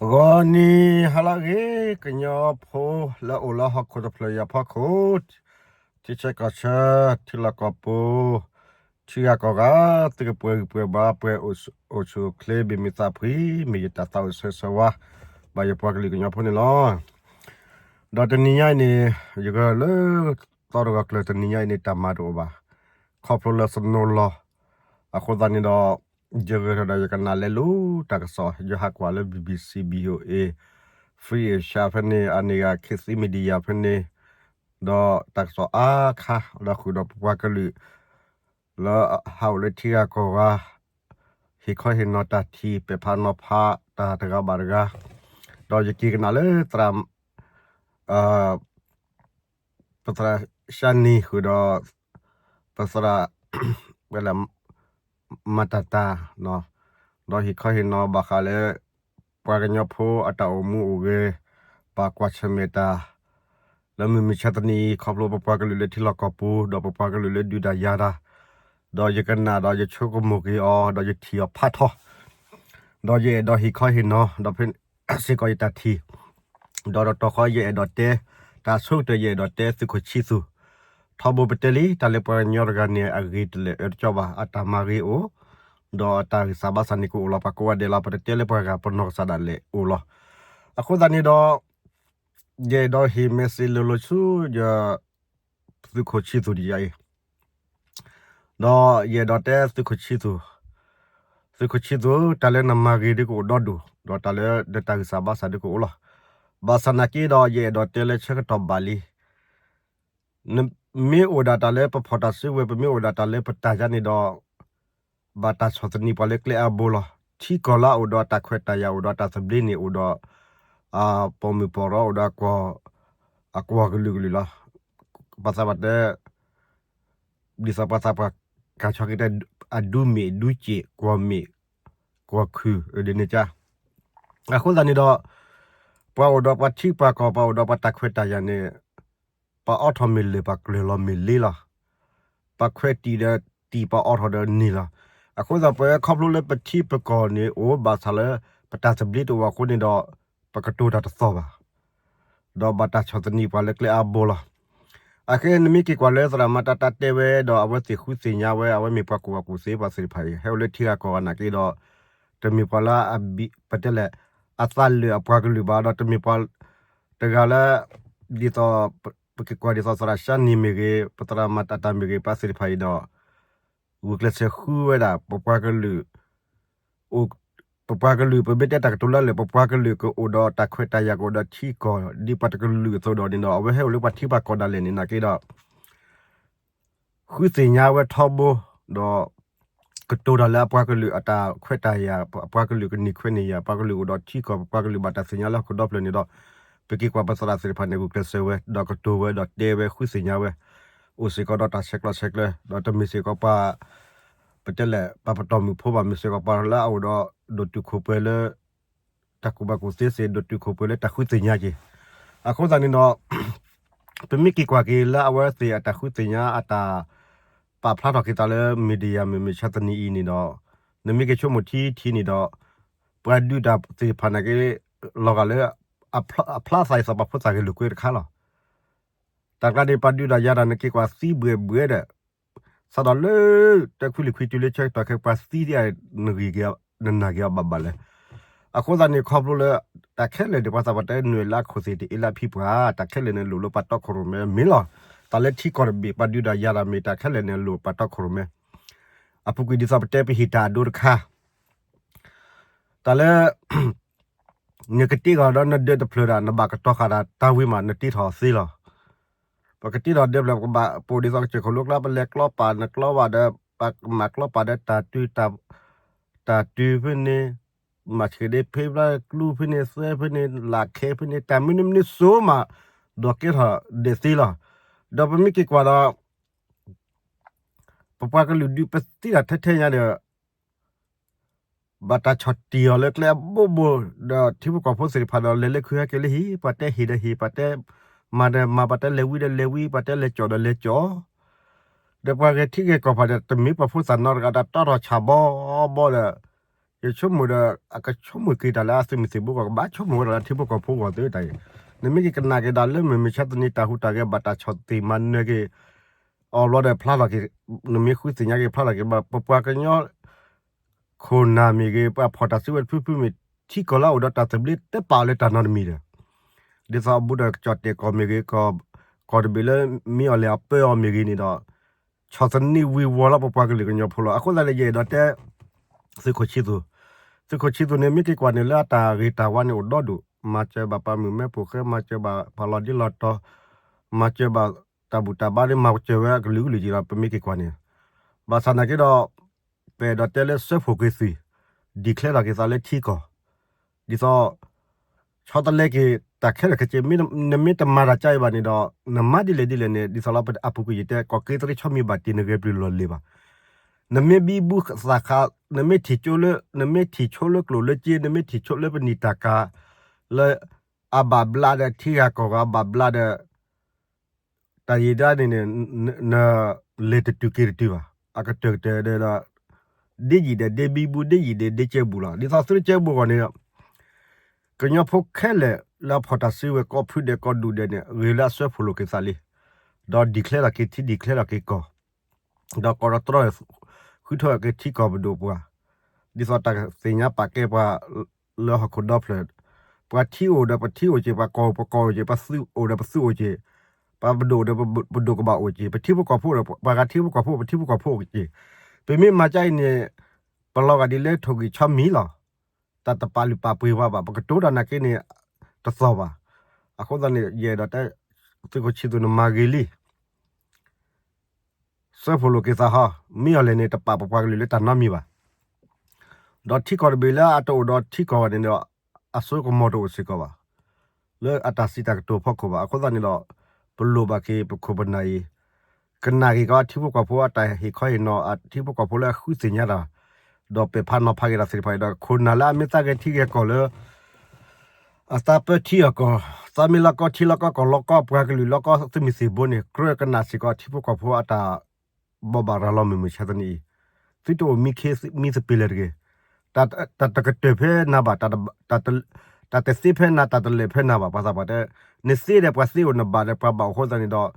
ဂီၤနံၤဟါလၢအဂ့ၤ ကညီဖိလၢအိၣ်လၢဟီၣ်ခိၣ်တဖျၢၣ်အံၤအဖီခိၣ်, ထံဆၢကီၢ်ဆၢ, ထံလီၢ်ကီၢ်ပူၤ, ထံဂၤကီၢ်ဂၤ, သုကပှဲၤဂံၢ်ပှဲၤဘါ ပှဲၤအိၣ်ဆူၣ်အိၣ်ချ့ ဘၣ်မုာ်သးဖှံ, မ့ၢ်ယတၢ်သးအိၣ်ဆၢဂ့ၤဆၢဝါ ဘၣ်ယပှၤကလုာ်ကညီဖိန့ၣ်လီၤ. ဒီးတနံၤညါအံၤန့ၣ် ယဂဲၤလၢ သီတဂီၤကျၢၤ တနံၤညါအံၤန့ၣ် တၢ်မၤတအိၣ်ဘၣ်, ခီဖျိလၢ snow လီၤ. အဃိသတးန့ၣ်ဒီး ယဂဲၤထီၣ်ဒီးယကနၣ်လဲလိာ်တၢ်ကစီၣ်, ယဟးကွၢ်လၢ BBC, VOA, Free Asia ဖဲန့ၣ်, အန့ၣ်ဂၤ ခေတ်သစ် Media ဖဲန့ၣ်, ဒီးတၢ်ကစီၣ်အါခါ ဒီးဃုာ်ဒီးပပှၤကလုာ် လၢဟးအိၣ်လၢထံဂၤကီၢ်ဂၤ, ဟ့ၣ်ခီဟ့ၣ်နီၤတၢ်ထံၣ် ပဲာ်ဖးနီၤဖးတၢ်တဂၤဘၣ်တဂၤ, ဒီးယက့ၤကနၣ်လၢသရၣ် ပသရၣ်ၡါနံၤဃုာ်ဒီး ပသရၣ် မၤတၢ်တၢ်, ဒီးဟ့ၣ်ခီဟ့ၣ်နီၤဘၣ်ဃးလၢ ပှၤကညီဖိအတၢ်အိၣ်မူအိၣ်ဂဲၤ, ဘၣ်ကွၢ်ဆၢၣ်မဲာ်တၢ် လၢမုၢ်မဆါတနံၤအံၤ ခီဖျိပပှၤကလုာ်လၢထံလီၢ်ကီၢ်ပူၤ ဒီးပပှၤကလုာ်လၢဒုးတၢ်ယၤတၢ်, ဒီးယကနၣ်ဒီးယဆိကမိၣ်က့ၤအီၤ ဒီးယထံၣ်အီၤဖးထီ, ဒီးယအဲၣ်ဒိးဟ့ၣ်ခီဟ့ၣ်နီၤ ဒီးဖဲစ့ၢ်ကီးယတၢ်ထံၣ်, ဒီးတတီၤဃီယအဲၣ်ဒိးတဲ, တၢ်ဆိကတၢၢ်ယအဲၣ်ဒိးတဲသုးခိၣ်ဆံသူၣ်, ထီဘိပတဲလံ တၢ်လၢပှၤကညီတဂၤန့ၣ် အဂ့ၤတလၢာ်အၢတကီဘၣ်, အတၢ်မၤဂ့ၤအိၣ်, ဒီးအတၢ်ဂံၢ်စၢ်ဘါစၢ်န့ၣ်ကအိၣ်လီၤ, ပှၤကိးဂၤဒဲးလီၤ, ပတတဲလၢပှၤဂၤပနီၢ်ကစၢ်ဒၣ်လဲာ်အိၣ်လီၤ. အဃိသတးန့ၣ်ဒီး ယအဲၣ်ဒိးဟ့ၣ် message လၢလီၤဆူယ သုးခိၣ်ဆံသူၣ်ဒ်အံၤ, ဒီးယအဲၣ်ဒိးတဲသုးခိၣ်ဆံသူၣ်, သုးခိၣ်ဆံသူၣ် တၢ်လၢနမၤဂ့ၤဒုးကအိၣ်ဒီဒူၣ်, ဒီးတၢ်လၢနတၢ်ဂံၢ်စၢ်ဘါစၢ်ဒုးကအိၣ်လီၤ. ဘၣ်ဆၣ်နာ်က့ဒီး ယအဲၣ်ဒိးတဲလၢဆၢကတီၢ်ဘၣ်လံ မ့ၢ်အိၣ်ဒၣ်တၢ်လၢပဖီၣ်တၢ်စုကဝဲၤ, ပမ့ၢ်အိၣ်ဒၣ်တၢ်လၢပတၢ်ယါန့ၣ်ဒီး ဘၣ်တၢ်ဆီၣ်သနံးပှၤလၢကျဲအါဘိလီၤ. ထံကီၢ်လၢအအိၣ်ဒီးတၢ်ခွဲးတၢ်ယာ် အိၣ်ဒီးတၢ်သဘျ့န့ၣ် အိၣ်ဒီး ပိာ်မုၣ်ပိာ်ရီ အိၣ်ဒီး အကွီၢ်ကလုာ်ကလုာ်လီၤ. ပှၤသးပှၢ်တဲ ဒ်သိးပှၤသးပှၢ်ကၢ်ဆီက့ၤတဲ အဒူမ့ၢ်ဒူစ့ၣ် ကွီၢ်မ့ၢ်ကွီၢ်ခုၣ် ဒ်န့ၣ်ကါ. အဃိသတးန့ၣ်ဒီး ပှၤအိၣ်ဒီးပှၤထံပှၤကီၢ် ပှၤအိၣ်ဒီးပှၤတၢ်ခွဲးတၢ်ယာ်န့ၣ် ပှၤအိးထီၣ်မ့ၢ်လၢၢ် ပှၤကျၢၤလီၤမ့ၢ်လ့လီၤ. ပှၤခွဲးတံၢ်ဒီးတံၢ် ပှၤအိးထီၣ်ဒီးန့ၢ်လီၤ. အဃိသတး ပဝဲခီဖျိလၢပထံပကီၢ်န့ၣ် အိၣ်ဘၣ်ဆၣ်လၢ ပတၢ်သဘျ့တအိၣ်အဃိန့ၣ်ဒီး ပကတိၤတၢ်တသီၣ်ဘၣ် ဒီးဘၣ်တၢ်ဆီၣ်သနံးပှၤလၢကျဲအါဘိလီၤ. အဃိနမ့ၢ်က့ၤကွၢ်လၢသရၣ်မၤတၢ်တၢ်တဲဝဲဒီး အဝဲသ့ၣ်ဃုသ့ၣ်ညါဝဲ အဝဲမ့ၢ်ပှၤကူၣ်ဘၣ်ကူၣ်သ့ပှၤသ့ၣ်တဖၣ်အံၤ ဟဲအိၣ်လၢထံဂၤကီၢ်ဂၤနာ်က့ဒီး တမ့ၢ်ပှၤလၢ ပတဲလဲၣ် အသးလၢာ်အပှၤကလုာ်ဘၣ် ဒီးတမ့ၢ်ပှၤတဂၤလၢ ဒ်သိး ပက့ၤကွၢ်ဒ်သိးသရၣ်ၡါနံၤမ့ၢ်ဂ့ၤ ပသရၣ်မၤတၢ်တၢ်မ့ၢ်ဂ့ၤ ပှၤသ့ၣ်တဖၣ်အံၤဒီး ဂုာ်ကျဲးစၢးဃုဝဲဒၣ် ပပှၤကလုာ် ပပှၤကလုာ် ပမ့ၢ်တဲတၢ်ကတိၤလၢလၢ ပပှၤကလုာ်ကအိၣ်ဒီးတၢ်ခွဲးတၢ်ယာ် ကအိၣ်ဒီးထံကီၢ် ဒ်ပှၤတကလုာ်အသိးဒီးန့ၣ်ဒီး အဝဲဟဲအိၣ်လၢပှၤထံပှၤကီၢ်ဒၣ်လဲာ်န့ၣ်နာ်က့ဒီး ဃုသ့ၣ်ညါဝဲထီဘိ ဒီး ကတိၤတၢ်လၢအပှၤကလုာ်အတၢ်ခွဲးတၢ်ယာ် ပပှၤကလုာ်ကန့ၢ်ခွဲးန့ၢ်ယာ် ပှၤကလုာ်အိၣ်ဒီးထံကီၢ် ပပှၤကလုာ်ဘၣ်တၢ်သ့ၣ်ညါလၢဟီၣ်ခိၣ်ဒီဖျၢၣ်န့ၣ်ဒီး ပက့ၤကွၢ်ပသရၣ်သ့ၣ်တဖၣ်န့ၣ် ဂုာ်ကျဲးစၢးဝဲ ဒီးကတိၤဝဲဒီးတဲဝဲဃုသ့ၣ်ညါဝဲ အိၣ်စ့ၢ်ကီးဒီးတၢ်ဆဲးကျိးဆဲးကျၢ ဒီးတမ့ၢ်စ့ၢ်ကီးပှၤ ပတဲလဲၣ် ပှၤပတီၢ်မုၢ်ဖိဘၣ် မ့ၢ်စ့ၢ်ကီးပှၤလၢအအိၣ်ဒီး ဒိၣ်တုာ်ခိၣ်ပှဲၤလၢ တၢ်ကူၣ်ဘၣ်ကူၣ်သ့စ့ၢ် ဒိၣ်တုာ်ခိၣ်ပှဲၤလၢတၢ်ဃုသ့ၣ်ညါက့ၤ အဃိသတးန့ၣ်ဒီး ပမ့ၢ်က့ၤကွၢ်က့ၤလၢအဝဲသ့ၣ်အတၢ်ဃုသ့ၣ်ညါ အတၢ်ပာ်ဖျါထီၣ်က့ၤသးလၢ media မုၢ်မဆါတနံၤအံၤန့ၣ်ဒီး နမ့ၢ်က့ၤဆိကမိၣ်ထံထံန့ၣ်ဒီး ပှၤဒုးတၢ်သ့ၣ်တဖၣ်နာ်က့ လီၤဂာ်လၢ အဖျါသးဒ်သိးပှၤဖိသၣ်ဂဲၤလိာ်ကွဲတခါလီၤ. တၢ်ကျါန့ၣ် ပှၤဒုးတၢ်ယၤတၢ်န့ၣ် က့ၤကွၢ်သံဘှဲးဘှဲးဒီး စးထီၣ်လၢ တခွံလံၤခွံတုၤလၢဆၢကတီၢ်ခဲ ပှၤသံဒ်အံၤ နဂ့ၤက့ၤ နနာ်က့ၤအီၤဘၣ်ဘၣ်လဲၣ်. အဃိသတးန့ၣ် ခီဖျိလၢ တၢ်ခဲလၢာ်န့ၣ် ပှၤသးပှၢ်တဲ နွဲၣ်လၢအခိၣ်သ့ၣ်တအ့လၢအဖံပှၢ် တၢ်ခဲလၢာ်န့ၣ် လိၣ်လၢပှၤတီခိၣ်ရိၣ်မဲမ့ၢ်လီၤ. တၢ်လၢထံကီၢ်တဘ့ၣ် ပှၤဒုးတၢ်ယၤတၢ်မ့ၢ် တၢ်ခဲလၢာ်န့ၣ် လိၣ်ပှၤတီခိၣ်ရိၣ်မဲ အပူၤကွံာ်ဒ်သိးပတဲပဟံၣ်တၢ်အဒိတခါ တၢ်လၢ နကတ့ထီၣ်ဒီးနဒၢးတဖျၢၣ်ဒၣ် နဘၣ်ကတီၤဃာ်ဒၣ်တၢ်ဝံၤမး နတ့ထီၣ်သ့လီၤ. ပကတ့ထီၣ်ဒၢးဖျၢၣ် ပကဘၣ်ပိာ်ဒ်သိးကစၢၢ်ခိၣ်လိကျါ ပလဲၤကျီပာ်နကျီပာ်ဒီး ပမၤကျီပာ်ဒီးတၢ်တုၤ တၢ်တုၤဖဲန့ၣ် မၤဆှဲးဒ့ဖဲဘျါကျူဖဲန့ၣ် သၢဖဲန့ၣ် လၢ်ခဲဖဲန့ၣ် တၢ်မနုၤမနုၤစိၤမး ဒီးကဲထီၣ်ဒဲးသ့လီၤ. ဒီးပမ့ၢ်က့ၤကွၢ်ဒီး ပပှၤကလုာ်ဒုးပသံတၢ်ထဲထဲညါဒီး ဘၣ်တၢ်ဆီၣ်တံၢ်အီၤလၢကျဲအဘိဘိ ဒီးထံဖိကီၢ်ဖိသ့ၣ်တဖၣ်ဒီး လဲၤလၢခုဟဲက့ၤလၢဟံၣ် ပှၤတဲဟ့ၣ်ဒီးဟ့ၣ် ပှၤတဲမၤဒီးမၤ ပှၤတဲလဲၤဝံဒီးလဲၤဝံ ပှၤတဲလဲၤကၠီၣ်ဒီးလဲၤကၠီၣ် ဒီးပှၤဂဲၤထံဂဲၤကီၢ်ဖၣ်ဒီး တမ့ၢ်ပှၤဖိသၣ်နီတဂၤဒီး တီထီၣ်ဆၣ်ဘီဘီဒီး ယဆိကမိၣ်ဒီး အကဆိကမိၣ်က့ၤတၢ်လၢအသုးမုၢ်သံၣ်ဘိအဂီၢ် ကဘၣ်ဆိကမိၣ်ဝဲဒၣ်လၢထံဖိကီၢ်ဖိအဂီၢ်သ့တၢ်အံၤ, နမ့ၢ်က့ၤကနၣ်က့ၤဒၣ်လၢမုၢ်မဆါတနံၤတၢ်ဟူးတၢ်ဂဲၤ ဘၣ်တၢ်ဆီၣ်သ့ၣ်မၤနၢၤက့ၤ အီၤဘျီဒီးဖျါထီၣ်က့ၤ, နမ့ၢ်ဃုသ့ၣ်ညါက့ၤဖျါထီၣ်က့ၤ ပပှၤကညီ ခိၣ်နၢ်မ့ၢ်ဂ့ၤ ပှၤဖီၣ်တၢ်စုဝဲတဖုဖုမ့ၢ် ထံကီၢ်လၢအအိၣ်ဒီးတၢ်သဘျ့တပာ်အီၤလၢတၢ်နီတမံၤဒီး, ဒ်သိးအဘူးဒီးကၠီၣ်တဲၣ်ကီၢ်မ့ၢ်ဂ့ၤ ကီၢ်တဘ့ၣ်လၢမ့ၢ်အီၤလဲၣ်အပၢအီၤမ့ၢ်ဂ့ၤန့ၣ်ဒီး ဆီၣ်သနံးဝံၤဝီၤလီၤပပှၤကလုာ်ကညီဖိလီၤ. အဃိသတးန့ၣ် ယအဲၣ်ဒိးတဲ သုးခိၣ်ဆံသူၣ်, သုးခိၣ်ဆံသူၣ်န့ၣ် မ့ၢ်က့ၤကွၢ်န့ၣ်လၢအတၢ်ဂ့ၤတၢ်ဝါန့ၣ်အိၣ်ဒီဒူၣ်, မၤစၢၤဘၣ်ပှၤမုၣ်မဲဖိဃဲ, မၤစၢၤဘၣ်ပှၤလီၤဒ့လီၤတီၤ, မၤစၢၤဘၣ်တၢ်ဘူၣ်တၢ်ဘါန့ၣ် မၤစၢၤဝဲအကလုာ်ကလုာ်က့ၤဒီး ပမ့ၢ်က့ၤကွၢ်န့ၣ်, ဘၣ်ဆၣ်နာ်က့ဒီး ပအဲၣ်ဒိးတဲလၢစၢဖှိၣ်က့ၤသုး, declareထီၣ်က့ၤသးလၢထံကီၢ်, ဒ်သိး ဆီတလဲက့ၤတၢ်ခဲလၢာ်ခဲဆ့, နမ့ၢ်တမၤတၢ်ကါအံၤဘၣ်န့ၣ်ဒီး နမၤဒ်လဲၣ်ဒ်လဲၣ်န့ၣ် ဒ်သိးလၢအပူၤကွံာ်ယတဲ ကီၢ်က့သရ့ဆီမံၤဘၣ်တ့ၢ် နဂဲၤပျုၢ်လီၢ်လံၤဘၣ်. နမ့ၢ်ဘံဘူသးခါ, နမ့ၢ်ထံၣ်ဆိလၢ, နမ့ၢ်ထံၣ်ဆိလၢကျိၣ်လၢစ့, နမ့ၢ်ထံၣ်ဆိလၢပနံာ်တၢ်ကၤ လၢအဘၣ်ဘျးဒီးထံဂၤကီၢ်ဂၤ အဘၣ်ဘျးဒီး တၢ်ယံာ်ဒၣ်န့ၣ်န့ၣ် နလဲၤတတုၤက့ၤတတုၤဘၣ်. အကတၢၢ်ကတၢၢ်ဒီး ဒ့ယံာ်ဒီးဒ့ဘံဘူ, ဒ့ယံာ်ဒီးဒ့ကဲဘူးလီၤ. ဒ်သိးသုတကဲဘူးအဂီၢ်န့ၣ် ကညီဖိခဲလၢာ်လၢအဖီၣ်တၢ်စုဝဲၤ ကီၢ်ဖုဒဲးကီၢ်ဒူၣ်ဒဲးန့ၣ် ဂ့ၤလၢအစၢဖှိၣ်လိာ်က့ၤသးလံ, ဒီး declareထီၣ်က့ၤထံ declareထီၣ်က့ၤကီၢ်, ဒီးကီၢ်ဒီတြီ ဃုထၢက့ၤထံကီၢ်ပဒိၣ်ပှၤ, ဒ်သိးတၢ်သ့ၣ်ညါပာ်ကဲပှၤလၢဟီၣ်ခိၣ်ဒီဖျၢၣ်, ပှၤထံအိၣ်ဒီးပထံအိၣ်က့ၤ, ပှၤကီၢ်အိၣ်ပကီၢ်အိၣ်က့ၤ, ပှၤသုးအိၣ်ဒီးပသုးအိၣ်က့ၤ, ပှၤပဒိၣ်ဒီးပဒိၣ်ကဘၣ်အိၣ်က့ၤ, ပထံဖိကီၢ်ဖိဒီး ပှၤဂၤထံဖိကီၢ်ဖိ ပထံဖိကီၢ်ဖိအိၣ်က့ၤ, ပမ့ၢ်မၤကါအံၤန့ၣ် ပလီၤဂာ်ဒ်လၢထိၣ်ဂံၢ်ဆီမံၤလီၤ. တၢ်တပာ်လုၢ်ပာ်ပှ့ၤပှၤဘၣ်, ပကတိၤတၢ်နာ်က့န့ၣ် တသီၣ်ဘၣ်. အဃိသတးန့ၣ် ယအဲၣ်ဒိးတဲ သုးခိၣ်ဆံသူၣ် နမၤဂ့ၤလံ စၢဖှိၣ်လိာ်က့ၤသးဟီ, မ့ၢ်အီၤလဲၣ်န့ၣ် တပာ်ပပှၤကလုာ်လၢတၢ်နီတမံၤဘၣ်. ဒီးထံကီၢ်တဘ့ၣ်လၢအတအိၣ်ဒီးထံကီၢ်ဘၣ်န့ၣ်ဒီး အစိကမီၤတအိၣ်စ့ၢ်ကီးဘၣ် လၢအတၢ်စံးတၢ်ကတိၤဖီခိၣ်ဘၣ်. အဃိသတးန့ၣ်ဒီး ပလိၣ်ဘၣ်က့ၤပခိၣ်ပနၢ်အံၤ ကနၣ်က့ၤကီးထံဖိကီၢ်ဖိအတၢ်ဟ့ၣ်ခီဟ့ၣ်နီၤ, ထံဖိကီၢ်ဖိလၢအဃုသ့ၣ်ညါတၢ်, ဒီးပဲာ်ဖးနီၤဖးက့ၤတၢ်သ့ၣ်တဖၣ်အံၤဒီး ခိၣ်နၢ်လၢအမ့ၢ်သးဂဲၤထံဂဲၤကီၢ်လၢ အသးပၢထံအီၣ်ကီၢ်, သးမ့ၢ်လီၢ်ကီထံလီၢ်ကီကီၢ်လီၢ်ကီပှၤကလုာ်လီၢ်ကီသုးမုၢ်သံၣ်ဘိန့ၣ် ကြၢးကနၣ်စ့ၢ်ကီးထံဖိကီၢ်ဖိအတၢ်ဘိးဘၣ်ရၤလီၤမုၢ်မဆါတနံၤအံၤ, သုတအိၣ်မံခ့မံသပ့ၤလၢၤတဂ့ၤ. တၢ်တကတၢၢ်ဖဲနၤဘၣ်, တၢ်တသ့ဖဲနၤ, တၢ်တလဲၤဖဲနၤဘၣ်, ပှၤသးပှၢ်တဲ, နသ့ဒီးပှၤသ့အိၣ်, နဘၣ်ဒီးပှၤဘၣ်အိၣ်အဃိသတးန့ၣ်ဒီး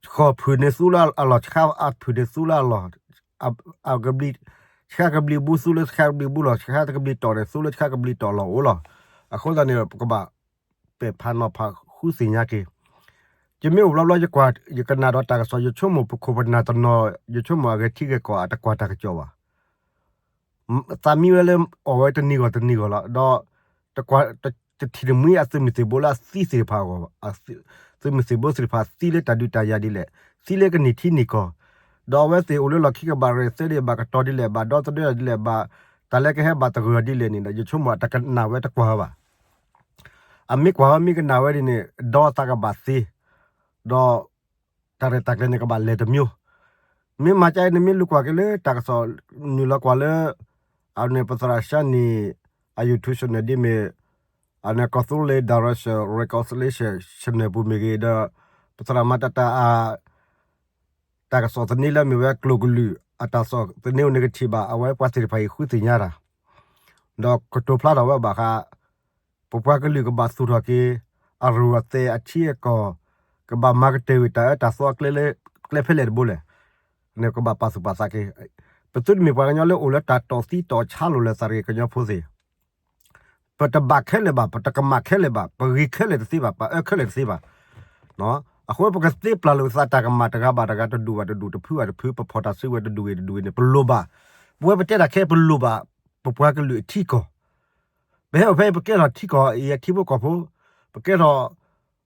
ဃီၣ်ဖုၣ်န့ၣ်သူလၢအလီၢ်, ဆှါဖုၣ်န့ၣ်သူလၢအလီၢ်, ဆှါကဘျံးဘူသူလၢဆှါကဘျံးဘူလီၢ်, ဆှါကဘျံးတီၢ်န့ၣ်သူလၢဆှါကဘျံးတီၢ်လီၢ်အိၣ်လီၤ. အဃိသတးန့ၣ် ပကဘၣ်ပဲာ်ဖးနီၤဖးဃုသ့ၣ်ညါက့ၤ. ယမ့ၢ်အိၣ်ဘျီဘျီ ယကွၢ် ယကနၣ်ဒီးတၢ်ကစီၣ် ယဆိကမိၣ်ပခိၣ်ပနၢ်တနီၤ ယဆိကမိၣ်အဂဲၤထံဂဲၤကီၢ်အတကွၢ်တၢ်ကစီၣ်ဘၣ်. သးမံဝဲလၢအီၣ်ဝဲတနံၤဂီၢ်တနံၤဂီၢ်လီၤ. ဒီးတကွၢ်တထံၣ်တမှံအသုးမုၢ်သံၣ်ဘိလၢအသံသ့ၣ်တဖၣ်အဂီၢ်, သုးမုၢ်သံၣ်ဘိသ့ၣ်တဖၣ်သံလၢတၢ်ဒုးတၢ်ယၤဒ်လဲၣ်, သံလၢကန့ၢ်ထံန့ၢ်ကီၢ်, ဒီးအဝဲသ့ၣ်အိၣ်လၢလီၢ်ခံကဘၣ်ရဲၣ်သဲဒ်လဲၣ်, ဘၣ်ကတီၤဒ်လဲၣ်, ဘၣ်ဒီသဒၢဒ်လဲၣ်, ဘၣ်တၢ်လၢကဟဲဘၣ်သဂၢၢ်ဒ်လဲၣ်န့ၣ်ဒီး ယဆိကမိၣ်အတကနၣ်ဝဲတကွၢ်ဝဲဘၣ်. အမ့ၢ်ကွၢ်ဝဲမ့ၢ်ကနၣ်ဝဲဒ်န့ၣ် ဒီးသးကဘၣ်သ့, ဒီး တၢ်ရဲၣ်တၢ်ကျဲၤန့ၣ်ကဘၣ်လဲၤတမံၤ. မ့ၢ်မၤကါအံၤ နမ့ၢ်လူၤကွၢ်က့ၤလၢတၢ်ကစီၣ် နုာ်လီၤကွၢ်လၢ အန့ၣ် ပသရၣ် Shani အ YouTube channel ဒ်မ့ၢ် အန့ၣ် ကီၢ်သူလ့ၤ Direction Reconciliation Channel ပူၤမ့ၢ်ဂ့ၤဒီး ပသရၣ်မၤတၢ်တၢ်အ တၢ်ကစီၣ်သန့လၢမ့ၢ်ဝဲကျိာ်ကလုာ်အတၢ်ကစီၣ်သန့အိၣ်န့ၣ်ကထံၣ်ဘၣ် အဝဲပှၤသ့ၣ်တဖၣ်အံၤဃုသ့ၣ်ညါတၢ် ဒီးကတိၤဖျါထီၣ်ဝဲဘၣ်ဃး ပပှၤကလုာ်ကဘၣ်သူၣ်ထီၣ်က့ၤ အရူၢ်အသဲးအထံအကီၢ် ကဘၣ်မၤကတၢၢ်ဝံၤတၢ်အၢတၢ်သီအကျဲလၢ ကျဲဖဲလဲၣ်တဘိလဲၣ် န့ၣ်ကဘၣ်ပာ်သူၣ်ပာ်သးက့ၤ ပသုတမ့ၢ်ပှၤကညီလၢအိၣ်လၢတၢ်တီၢ်သံတီၢ်ဆါလိာ်လၢသးတဂ့ၤ ကညီဖိသ့ၣ် ပတဘၣ်ခဲလၢာ်ဘၣ် ပတကမၣ်ခဲလၢာ်ဘၣ် ပဂ့ၤခဲလၢာ်တသ့ဘၣ် ပအၢခဲလၢာ်တသ့ဘၣ် အဃိပကသ့ပျၢ်လိာ်ပသးတၢ်ကမၣ်တဂၤဘၣ်တဂၤ တဒူၣ်ဘၣ်တဒူၣ် တဖုဘၣ်တဖု ပဖီၣ်တၢ်စုဝဲတဒူၣ်ဂ့ၤတဒူၣ်ဂ့ၤန့ၣ် ပလိၣ်ဘၣ် ပဝဲပတဲတၢ်ခဲ ပလိၣ်ဘၣ် ပပှၤကလုာ်အထံကီၢ် ပဟဲအိၣ်ဖဲအံၤ ပကဲထီၣ်ထံကီၢ်အံၤအထံဖိကီၢ်ဖိ ပကဲထီၣ်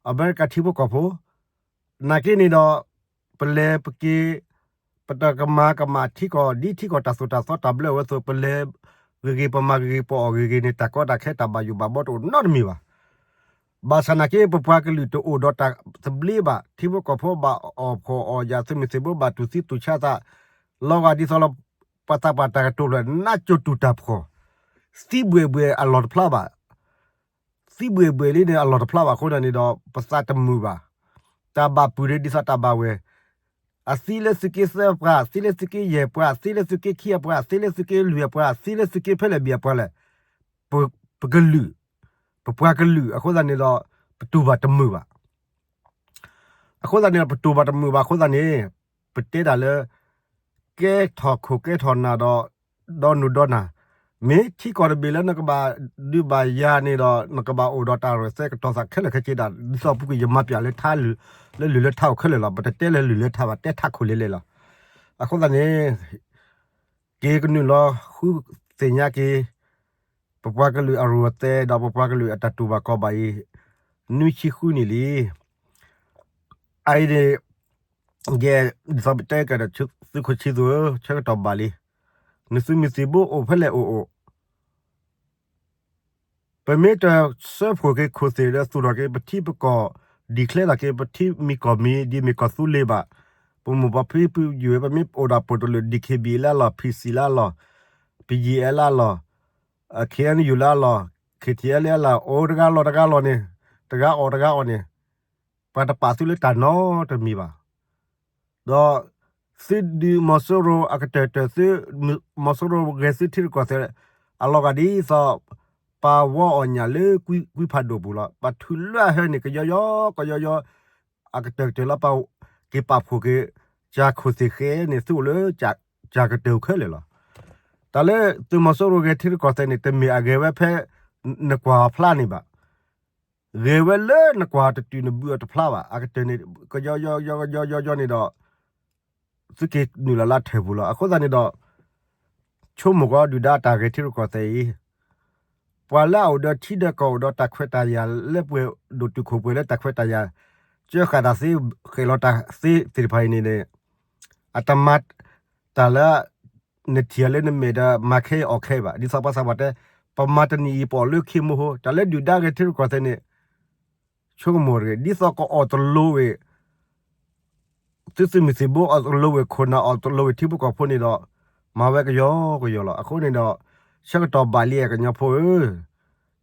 အမဲရကၤထံဖိကီၢ်ဖိ နာ်က့န့ၣ်ဒီး ပလဲၤပက့ၤ ပတကမၤကမၣ်ထံကီၢ် ဒ်ထံကီၢ်တၢ်သိၣ်တၢ်သီတၢ်ဘျၢဝဲအသိး ပလဲၤဂ့ၤဂ့ၤ ပမၤဂ့ၤဂ့ၤ ပအီၣ်ဂ့ၤဂ့ၤန့ၣ် တၢ်ကီတၢ်ခဲတၢ်ဘၣ်ယိၣ်ဘၣ်ဘီတအိၣ်နီတမံၤဘၣ်. ဘၣ်ဆၣ်နာ်က့ ပပှၤကလုာ်တအိၣ်ဒီးတၢ်သဘျ့ဘၣ် ထံဖိကီၢ်ဖိဘၣ်အီၣ်ဖှီၣ်အီၣ်ယာ် သုးမုၢ်သံၣ်ဘိဘၣ်တူၢ်သံတူၢ်ဆါသး လီၤဂာ်ဒ်သိးလီၤ ပှၤသးပှၢ်တၢ်ကတိၤဖျၢၣ် နးကၠိတူၢ်တၢ်ဖှီၣ် သံဘှဲၣ်ဘှဲၣ်အလီၢ်တဖျါဘၣ် သံဘှဲၣ်ဘှဲၣ်လံန့ၣ် အလီၢ်တဖျါဘၣ်အဃိန့ၣ်ဒီး ပသးတမုာ်ဘၣ်. တၢ်ဘၣ်ပုၢ်ဒ်သိးတၢ်ဘၣ်ဝဲၢ် အသံလၢသုးက့သၢအပှၤ, အသံလၢသုးက့ယဲၢ်အပှၤ, အသံလၢသုးက့ခံအပှၤ, အသံလၢသုးက့လွံၢ်အပှၤ, အသံလၢသုးက့ဖဲလဲၣ်ဘံၣ်အပှၤလဲၣ်, ပကလုာ်, ပပှၤကလုာ်အဃိသတးန့ၣ်ဒီး ပတူၢ်ဘၣ်တမုာ်ဘၣ်. အဃိသတးန့ၣ်ဒီး ပတူၢ်ဘၣ်တမုာ်ဘၣ်အဃိသတးန့ၣ် ပတဲတၢ်လၢ ကဲထီၣ်ခိၣ်ကဲထီၣ်နၢ်ဒီး ဒီနုၢ်ဒီနၢ်, မ့ၢ်ထံကီၢ်တဘ့ၣ်လၢနကဘၣ်ဒုးဘၣ်ယၤန့ၣ်ဒီး နကဘၣ်အိၣ်ဒီးတၢ်ရဲၣ်သဲကတီၤသးခဲလၢာ်ခဲဆ့ဒၣ် ဒ်သိးပူၤကွံာ်ယမၤပျးလၢထါလုၢ်, လၢလုၢ်လၢထါအိၣ်ခဲလၢာ်လီၤ. ပတတဲလၢလုၢ်လၢထါဘၣ် တဲထါခိၣ်လဲၤလဲၤလီၤ. အဃိသတးန့ၣ် က့ၤကနုာ်လီၤဃုသ့ၣ်ညါက့ၤ ပပှၤကလုာ်အရူၢ်အသဲဒီးပပှၤကလုာ်အတၢ်တူၢ်ဘၣ်ခီၣ်ဘၣ်အံၤ နွံဆံဃုနံၣ်လံ. အအံၤန့ၣ် ယဲ ဒ်သိးပတဲကဒီး သုးခိၣ်ဆံသူၣ်ဧၢ, ဆၢကတီၢ်ဘၣ်လံ. နသုးမုၢ်သံၣ်ဘိအိၣ်ဖဲလဲၣ်အိၣ်အိၣ် ပမ့ၢ်တစၢဖှိၣ်က့ၤခိၣ်သ့ၣ်ဒီးသူၣ်ထီၣ်က့ၤပထံပကီၢ် declare သးက့ၤ ပထံမံၤကီၢ်မံၤ ဒ်မ့ၢ်ကီၢ်သူလ့ၤဘၣ်, ပမိၢ်ပှၢ်ဖံဖုယုၢ် ပမ့ၢ်အိၣ်ဒၣ်ပိာ်တလုာ် DKBA လၢအလီၢ်, PC လၢအလီၢ်, BGF လၢအလီၢ်, KNU လၢအလီၢ်, KTLA လၢအလီၢ်, အိၣ်တဂၤလီၤတဂၤလီၤန့ၣ်, တဂၤအီၣ်တဂၤအီၣ်န့ၣ်, ပှၤတပာ်သုလၢတၢ်နီတမံၤဘၣ်. ဒီးသုဒုးမီၤစိရိၤအကတၢၢ်တၢၢ်သု, မီၤစိရိၤဂဲၤသုထံရူၢ်ကီၢ်သဲး အလီၤဂာ်ဒ်သိး ပှၤဝီအီၣ်ညၣ်လၢကွံဖးဒိၣ်ပူၤလီၤ. ပှၤထုးလွဲအဟဲန့ၣ် ကယီယီ ကယီယီ အကတၢၢ်ကတၢၢ်လၢပှၤက့ၤပာ်ဖှိၣ်က့ၤ ကၢ်ခိၣ်သ့ၣ်ဃဲန့ၣ် သုအိၣ်လၢကၢ်ကတၢၢ်ခဲလၢာ်လီၤ. တၢ်လၢသုးမီၤစိရိၤဂဲၤထံရူၢ်ကီၢ်သဲးန့ၣ် တမ့ၢ်အဂဲၤဝဲဖဲ နကွၢ်အီၤဖျါန့ၣ်ဘၣ်. ဂဲၤဝဲလၢနကွၢ်တတုၤနဘုးအီၤတဖျါဘၣ်. အကတၢၢ်န့ၣ် ကယီယီယီယီယီန့ၣ်ဒီး သုက့ၤနုာ်လီၤလၢထၢၣ်ပူၤလီၤ. အဃိသတးန့ၣ်ဒီး ဆိကမိၣ်ကီးဒုၣ်ဒါတၢ်ဂဲၤထံရူၢ်ကီၢ်သဲးအံၤ, ပှၤလၢအအိၣ်ဒီးထံဒီးကီၢ်အိၣ်ဒီးတၢ်ခွဲးတၢ်ယာ်လၢပှဲၤဒိၣ်တုာ်ခိၣ်ပှဲၤလၢတၢ်ခွဲးတၢ်ယာ် ကၢဃာ်တၢ်သ့ ဃဲးလီၤတၢ်သ့သ့ၣ်တဖၣ်အံၤန့ၣ်န့ၣ် အတမၤတၢ်လၢ နထံၣ်အီၤလၢနမဲာ်ဒီးမၤခဲအံၤအီၣ်ခဲအံၤဘၣ်. ဒ်သိးပှၤသးပှၢ်တဲ ပမၤတနံၤအံၤပအီၣ်လၢခံမိဟိ တၢ်လၢဒုၣ်ဒါဂဲၤထံရူၢ်ကီၢ်သဲးန့ၣ် ဆိကမိၣ်တဂ့ၤ ဒ်သိးကအီၣ်တလိၤဝဲ သုသုးမုၢ်သံၣ်ဘိအီၣ်တလိၤဝဲခိၣ်နၢ်အီၣ်တလိၤဝဲထံဖိကီၢ်ဖိန့ၣ်ဒီး မၤဝဲကယီကယီလီၤ. အဃိန့ၣ်ဒီး ဆၢကတီၢ်ဘၣ်လံကညီဖိဧၢ,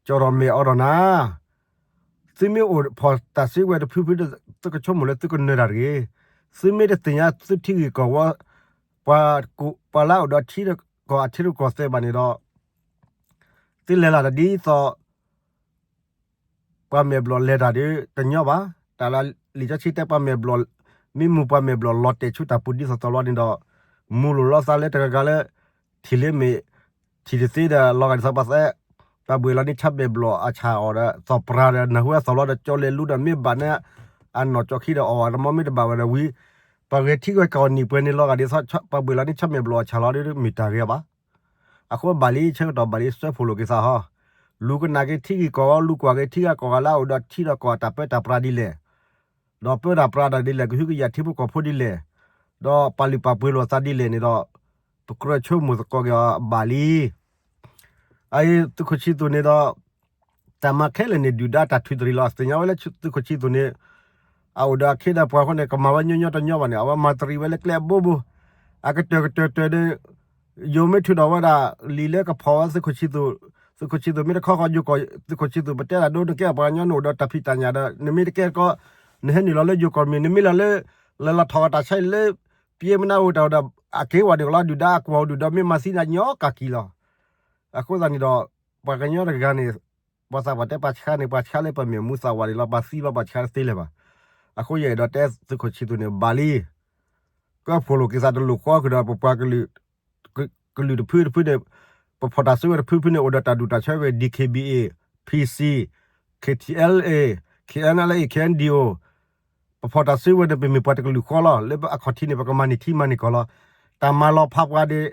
ကၠီၣ်ထီၣ်မဲာ်အိးထီၣ်နၤ, သုမ့ၢ်အိၣ်ဖီၣ်တၢ်စုကဝဲၤတဖုဖု သုကဆိကမိၣ်လၢသုကနၢၤတၢ်တဂ့ၤ. သုမ့ၢ်တသ့ၣ်ညါသုထံဂ့ၢ်ကီၢ်ဝီ ပှၤလၢအအိၣ်ဒီးထံကီၢ်အထံရူၢ်ကီၢ်သဲးဘၣ်န့ၣ်ဒီး သုလဲၤလၢ်တၢ်ဒ်သိး ပှၤမဲာ်ဘျီၣ်လဲၤတၢ်ဒီးတညီဘၣ်. တၢ်လၢလံာ်စီဆှံတဲပှၤမဲာ်ဘျီၣ်, မ့ၢ်မူပှၤမဲာ်ဘျီၣ်လီၤတဲာ်ဆူတၢ်ပူၤဒ်သိးသိးလီၤန့ၣ်ဒီး မူလိာ်လီၤသးလၢတဂၤဂၤလၢ ထံၣ်လၢမဲာ်, ထံၣ်တသ့ဒီးလီၤဂာ်ဒ်သိးပှၤသဲ, ပှၤဘှံးလီၤန့ၢ်ဆၣ်မဲာ်ဘျီၣ်အဆၣ်အီၤဒီး သီၣ်ပြၤဒီးနၢ်ဟူအသီၣ်လီၤဒီးကၠီလဲၤလူဒီးမ့ၢ်ဘၣ်န့ၣ် အနီၢ်ကၠီခံဒီးအီၣ်ဝဲတမီမ့ၢ်တဘၣ်ဝဲဒီးဝံၤ ပှၤဂဲၤထံဂဲၤကီၢ်နံၣ်ပှဲၤန့ၣ်လီၤဂာ်ဒ်သိး ပှၤဘှံးလီၤန့ၢ်ဆၣ်မဲာ်ဘျီၣ်အဆၣ်လီၤဒီးမ့ၢ်တၢ်ဂ့ၤဘၣ်. အဃိဘၣ်လံ ဆၢကတီၢ်ဘၣ်လံ စၢဖှိၣ်လိာ်က့ၤသးဟီ, လူၤကနၣ်က့ၤထံဂ့ၢ်ကီၢ်ဂီၤ လူၤကွၢ်က့ၤထံဂ့ၢ်ကီၢ်ဂီၤလၢအအိၣ်ဒီးထံဒီးကီၢ်အတၢ်ပၢတၢ်ပြးဒ်လဲၣ်, ဒီးပၢတၢ်ပြးတၢ်ဒ်လဲၣ် ကဟုကယာ်ထံဖိကီၢ်ဖိဒ်လဲၣ်, ဒီးပာ်လုၢ်ပာ်ပှ့ၤလိာ်သးဒ်လဲၣ်န့ၣ်ဒီး ပကြၢးဆိကမိၣ်သကိးက့ၤအီၤဘၣ်လံ. အအံၤသုးခိၣ်ဆံသူၣ်န့ၣ်ဒီး တၢ်မၤခဲလၢာ်န့ၣ် ဒုၣ်ဒါတၢ်ထုးတရံးလီၤ. သ့ၣ်ညါဝဲလၢသုးခိၣ်ဆံသူၣ်န့ၣ် အအိၣ်ဒီးအခ့ဒီးပှၤအဃိန့ၣ် ကမၤဝဲညီညီတညီဘၣ်န့ၣ် အဝဲမၤတရံးဝဲလၢကျဲအဘိဘိ, အကတၢၢ်ကတၢၢ်တၢၢ်ဒီး ယိၤမ့ၢ်ထုးထီၣ်ဝဲဒၣ် လံာ်လၢကဖီၣ်ဝဲသုးခိၣ်ဆံသူၣ်, သုးခိၣ်ဆံသူၣ်မ့ၢ်တခီဃီယိၤကီၢ် သုးခိၣ်ဆံသူၣ် ပတဲတၢ်ဒိနကဲ ပှၤကညီနအိၣ်ဒီးတၢ်ဖံးတၢ်ညၣ်ဒီး နမ့ၢ်တကဲတခီ နဟဲနုာ်လီၤလၢယိၤကီၢ်မ့ၢ် နမ့ၢ်လီၤလၢ လဲၤလီၤထီၣ်ဝဲတၢ်ဆါအံၤလၢ ပယဲၢ်မနုၤအိၣ်တၢ်ဒီး အက့ၤဝဲဒၣ်ကလီၤ ဒုၣ်ဒါအကွီၢ်ဒုၣ်ဒီးမ့ၢ်မၤသံနၤညီကၢ်ကံလီၤ. အဃိသတးန့ၣ်ဒီး ပှၤကညီတဂၤန့ၣ် ပှၤသးပှၢ်တဲပှၤဆါန့ၣ် ပှၤဆါလၢပမဲာ်မူသးဝးဒံးလီၤ ပှၤသံလီၤပှၤဆါတသ့လၢၤဘၣ်. အဃိယအဲၣ်ဒိးတဲသုးခိၣ်ဆံသူၣ်န့ၣ် ဘၣ်လံ ကၢဖှိၣ်လိာ်က့ၤသးတလိၣ်ဃီကဒီး ပပှၤကလုာ် ကလုာ်တဖုတဖုန့ၣ် ပဖီၣ်တၢ်စုကဝဲၤတဖုဖုန့ၣ် အိၣ်ဒီးတၢ်ဒူၣ်တၢ်ဆၢဝဲ DKBA, PC, KTLA, KNLA, KNDO, ပဖီၣ်တၢ်စုကဝဲၤန့ၣ် ပမ့ၢ်ပှၤတကလုာ်ဃီလီၤ. လၢအခီၣ်ထံးန့ၣ် ပကမၤန့ၢ်ထံမၤန့ၢ်ကီၢ်လီၤ. တၢ်မၤလီၤဖးပှၤဒီး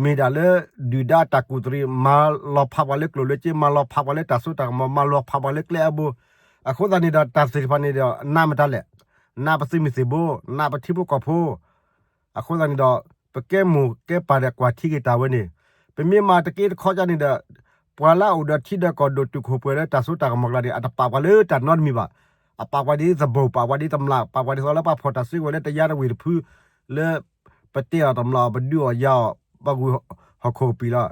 မ့ၢ်ဒၣ်လၢ ဒုၣ်ဒါတၢ်ကူၣ်တရံး မၤလီၤဖးပှၤလၢကျိၣ်လၢစ့ မၤလီၤဖးပှၤလၢတၢ်စိတၢ်ကမီၤ မၤလီၤဖးပှၤလၢကျဲအဘိ. အဃိသတးန့ၣ်ဒီး တၢ်သ့ၣ်တဖၣ်န့ၣ်ဒီး နးမတၤလဲၣ်, နးပသုးမုၢ်သံၣ်ဘိ, နးပထံဖိကီၢ်ဖိ အဃိသတးန့ၣ်ဒီး ပကဲမိၢ်ကဲပၢ်ဒီးကွၢ်ထံက့ၤတၢ်ဝဲန့ၣ် ပမ့ၢ်မၤတက့တခီကန့ၣ်ဒီး ပှၤလၢအအိၣ်ဒီးထံဒီးကီၢ်ဒိၣ်တုာ်ခိၣ်ပှဲၤလၢတၢ်စိတၢ်ကမီၤကျါန့ၣ် အတပာ်ပှၤလၢတၢ်နီတမံၤဘၣ်. အပာ်ပှၤဒ်သဘိၣ် ပာ်ပှၤဒ်တမျၢ် ပာ်ပှၤဒ်သိးလၢပှၤဖီၣ်တၢ်စုကဝဲၤလၢတယါတဝ့ၢ်တဖု လၢ ပတဲအီၤတမျၢ် ပဒုးအီၤယၤအီၤ ပှၤဂုာ်ဟီၣ်ခိၣ်ကပံာ်လီၤ.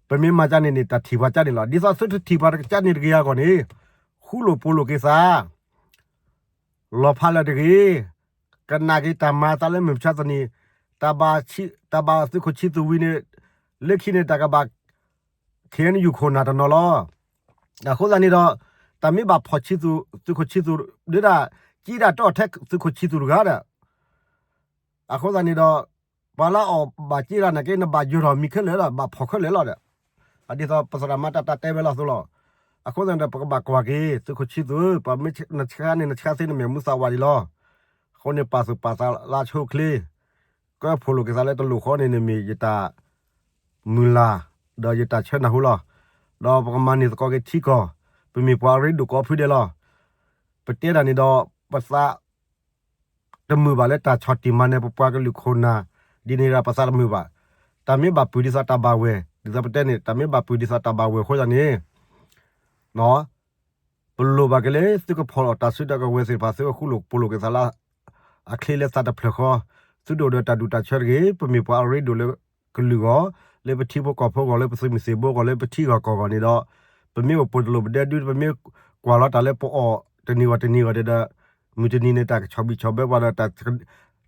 ပမ့ၢ်မၤကန့ၣ်န့ၣ် တၢ်ထံၣ်ပှၤကန့ၣ်လီၤ. ဒ်သိးသုတထံၣ်ပှၤကန့ၣ်တဂ့ၤအဂီၢ်န့ၣ် ဃူလိာ်ဖိးလိာ်က့ၤသး လီၤဖးလၢတဂ့ၤ, ကနၣ်က့ၤတၢ်မၤသးလၢမုၢ်မဆါတနံၤ, တၢ်ဘၣ်သုးခိၣ်ဆံသူးဝံၤန့ၣ်, လၢခံန့ၣ်တၢ်ကဘၣ် ခ့ၣ်အဲၣ်ယူၣ်ခိၣ်နၢ်တနီၤလီၤ. အဃိသတးန့ၣ်ဒီး, တၢ်မ့ၢ်ဘၣ်ဖီၣ်ဆံသူး, သုးခိၣ်ဆံသူးဒၣ်, ကံဒၣ်တီၢ်ထဲသုးခိၣ်ဆံသူးတဂၤဒီး, အဃိသတးန့ၣ်ဒီး, ပှၤလၢအီၣ်ဘၣ်က့ဒၣ်နာ်က့ နဘၣ်ယၢၤထီၣ်မံၤခဲလၢာ်လီၤ, ဘၣ်ဖီၣ်ခဲလၢာ်လီၤဒီး, ဒ်သိးပသရၣ်မါတၢ်တဲဝဲလီၤအသိးလီၤ. အဃိသတးန့ၣ်ဒီး ပကဘၣ်ကွၢ်က့ၤ သုးခိၣ်ဆံသူး, ပှၤမ့ၢ်နဆှၢန့ၣ် နဆှၢသ့နမဲာ်မူသးဝးဒံးလီၤ. အဃိန့ၣ် ပာ်သူၣ်ပာ်သးလၢဆိချ့, ကဲဖိးလိာ်က့ၤသးလၢတလိၣ်ဃီန့ၣ် နမ့ၢ်ယတၢ်မုၢ်လၢ်, ဒီးယတၢ်ဆၢနၢ်ဟူလီၤ. ဒီးပကမၤန့ၢ်သကိးက့ၤထံကီၢ်, ပမ့ၢ်ပှၤအရ့ဒိၣ်ကိးဖုဒဲးလီၤ. ပတဲတၢ်န့ၣ်ဒီး, ပသး တမုာ်ဘၣ်လၢတၢ်ဆီၣ်တံၢ်မၤနၢၤပပှၤကလုာ်ခိၣ်နၢ်, ဒ်န့ၣ်ဒီးပသးတမုာ်ဘၣ်. တၢ်မ့ၢ်ဘၣ်ပုၢ်ဒ်သိးတၢ်ဘၣ်ဝဲၢ်, ဒ်သိးပတဲန့ၣ် တၢ်မ့ၢ်ဘၣ်ပုၢ်ဒ်သိးတၢ်ဘၣ်ဝဲၢ်အဃိသတးန့ၣ်, ပလိၣ်ဘၣ်က့ၤလၢသုကဖီၣ်လီၤတၢ်စုတၢ်ကဝဲၤသ့ၣ်တဖၣ် သုကဃူလိာ်ဖိးလိာ်က့ၤသးလၢ အချ့လၢသးတဖျၢၣ်ဃီ, သုတအိၣ်ဒီးတၢ်ဒူၣ်တၢ်ဆၢတဂ့ၤ, ပမ့ၢ်ပှၤအရ့ဒိၣ်လၢကလုာ်ဂီၢ်, လၢပထံဖိကီၢ်ဖိဂီၢ်, လၢပသုးမုၢ်သံၣ်ဘိဂီၢ်, လၢပထံဂီၢ်ကီၢ်ဂီၢ်န့ၣ်ဒီး, ပမ့ၢ်အိၣ်ပိာ်တလိၣ်ပဒဲဒု ပမ့ၢ်ကွၢ်လီၤတၢ်လၢပအီၣ်တနံၤဝံၤတနံၤဂီၢ်ဒီး, မုၢ်တနံၤန့ၣ် တၢ်ကဆီၣ်ဘံၣ်ဆီၣ်ဘၢပှၤဒီး,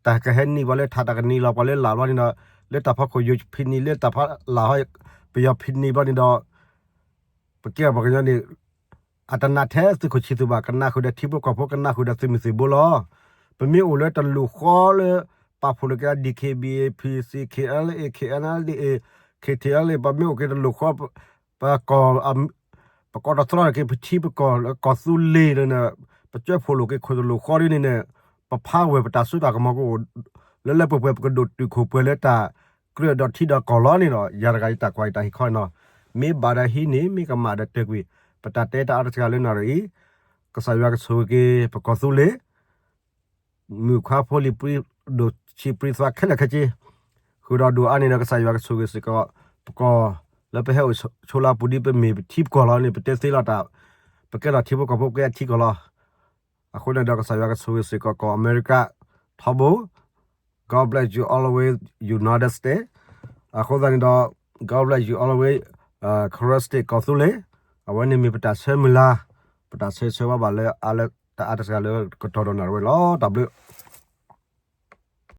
တၢ်ကဟဲနံၤပှၤလၢထး, တၢ်ကနံၤလီၤပှၤလၢလာ်ဘျီန့ၣ်ဒီး, လၢတၢ်ဖီခိၣ်ယိာ်ဖံးနံၤ, လၢတၢ်ဖီလာ်ဟီ, ပယီၤဖံးနံၤဘျီန့ၣ်ဒီး, ပကဲပှၤကညီန့ၣ် အတနးထဲသုးခိၣ်ဆံသူးဘၣ်, ကနၣ်ဃုာ်ဒီးထံဖိကီၢ်ဖိ, ကနၣ်ဃုာ်ဒီးသုးမုၢ်သံၣ်ဘိလီၤ. ပမ့ၢ်အိၣ်လၢတလိၣ်ဃီလၢ ပာ်ဖှိၣ်လိာ်က့ၤ DKBA, PC, KNLA, KNDA, KTLA, ပမ့ၢ်အိၣ်က့ၤတလိၣ်ဃီ, ပ ပကိးတသြီတက့ၤ ပထံပကီၢ်လၢကီၢ်သူလ့ၤန့ၣ်, ပကၢဖိးလိာ်က့ၤခိၣ်တလိၣ်ဃီဒ်န့ၣ်န့ၣ်, ပဖးဝဲၢ်ပတၢ်စိတၢ်ကမီၤကအိၣ်, လၢလၢပှဲၤပှဲၤ ပကဒိၣ်တုာ်ခိၣ်ပှဲၤလၢတၢ်ကြၢးဒီးထံဒီးကီၢ်လီၤန့ၣ်ဒီး, ယၤတဂၤယတၢ်ကွၢ်ယတၢ်ဟ့ၣ်ခီနီၤ, မ့ၢ်ဘၣ်ဒီးဟံးန့ၢ်, မ့ၢ်ကမၣ်ဒီးတၢၢ်ကွံာ်, ပတၢ်တဲတၢ်အါတစှၤလၢနၣ်ရံၣ်အံၤ, ကစၢ်ယွၤကဆိၣ်ဂ့ၤက့ၤပကီၢ်သူလ့ၤ မုၣ်ခွါဖိလံၤပြံဒိၣ်ဆံးပြံသွါခဲလၢာ်ခဲဆ့, ဃုာ်ဒီးဒိၣ်အါန့ၣ်ဒီး ကစၢ်ယွၤကဆိၣ်ဂ့ၤစ့ၢ်ကီး, ပကီၢ်လၢပဟဲအိၣ်ဆိးလၢအပူၤဒ်ပမ့ၢ်ပထံပကီၢ်လီၤန့ၣ် ပတဲသ့လီၤတၢ်, ပကဲထီၣ်ထံဖိကီၢ်ဖိ ပကဲအထံကီၢ်လီၤ. အဃိန့ၣ်ဒီး ကစၢ်ယွၤကဆိၣ်ဂ့ၤစ့ၢ်ကီး ကီၢ်အမဲရကၤထီဘိ, God bless you always, United States. အဃိသတးန့ၣ်ဒီး God bless you always, Karen State ကီၢ်သူလ့ၤ, အဝဲန့ၣ်မ့ၢ်ပတၢ်ဆၢမုၢ်လၢ်, ပတၢ်ဆၢဆၢဝါဘၣ်လၢအါလၢတၢ်အါတစှၤလၢကတီၢ်ဒီးနၣ်ရံၣ်ဝဲလီၤ. တၢ်ဘျုး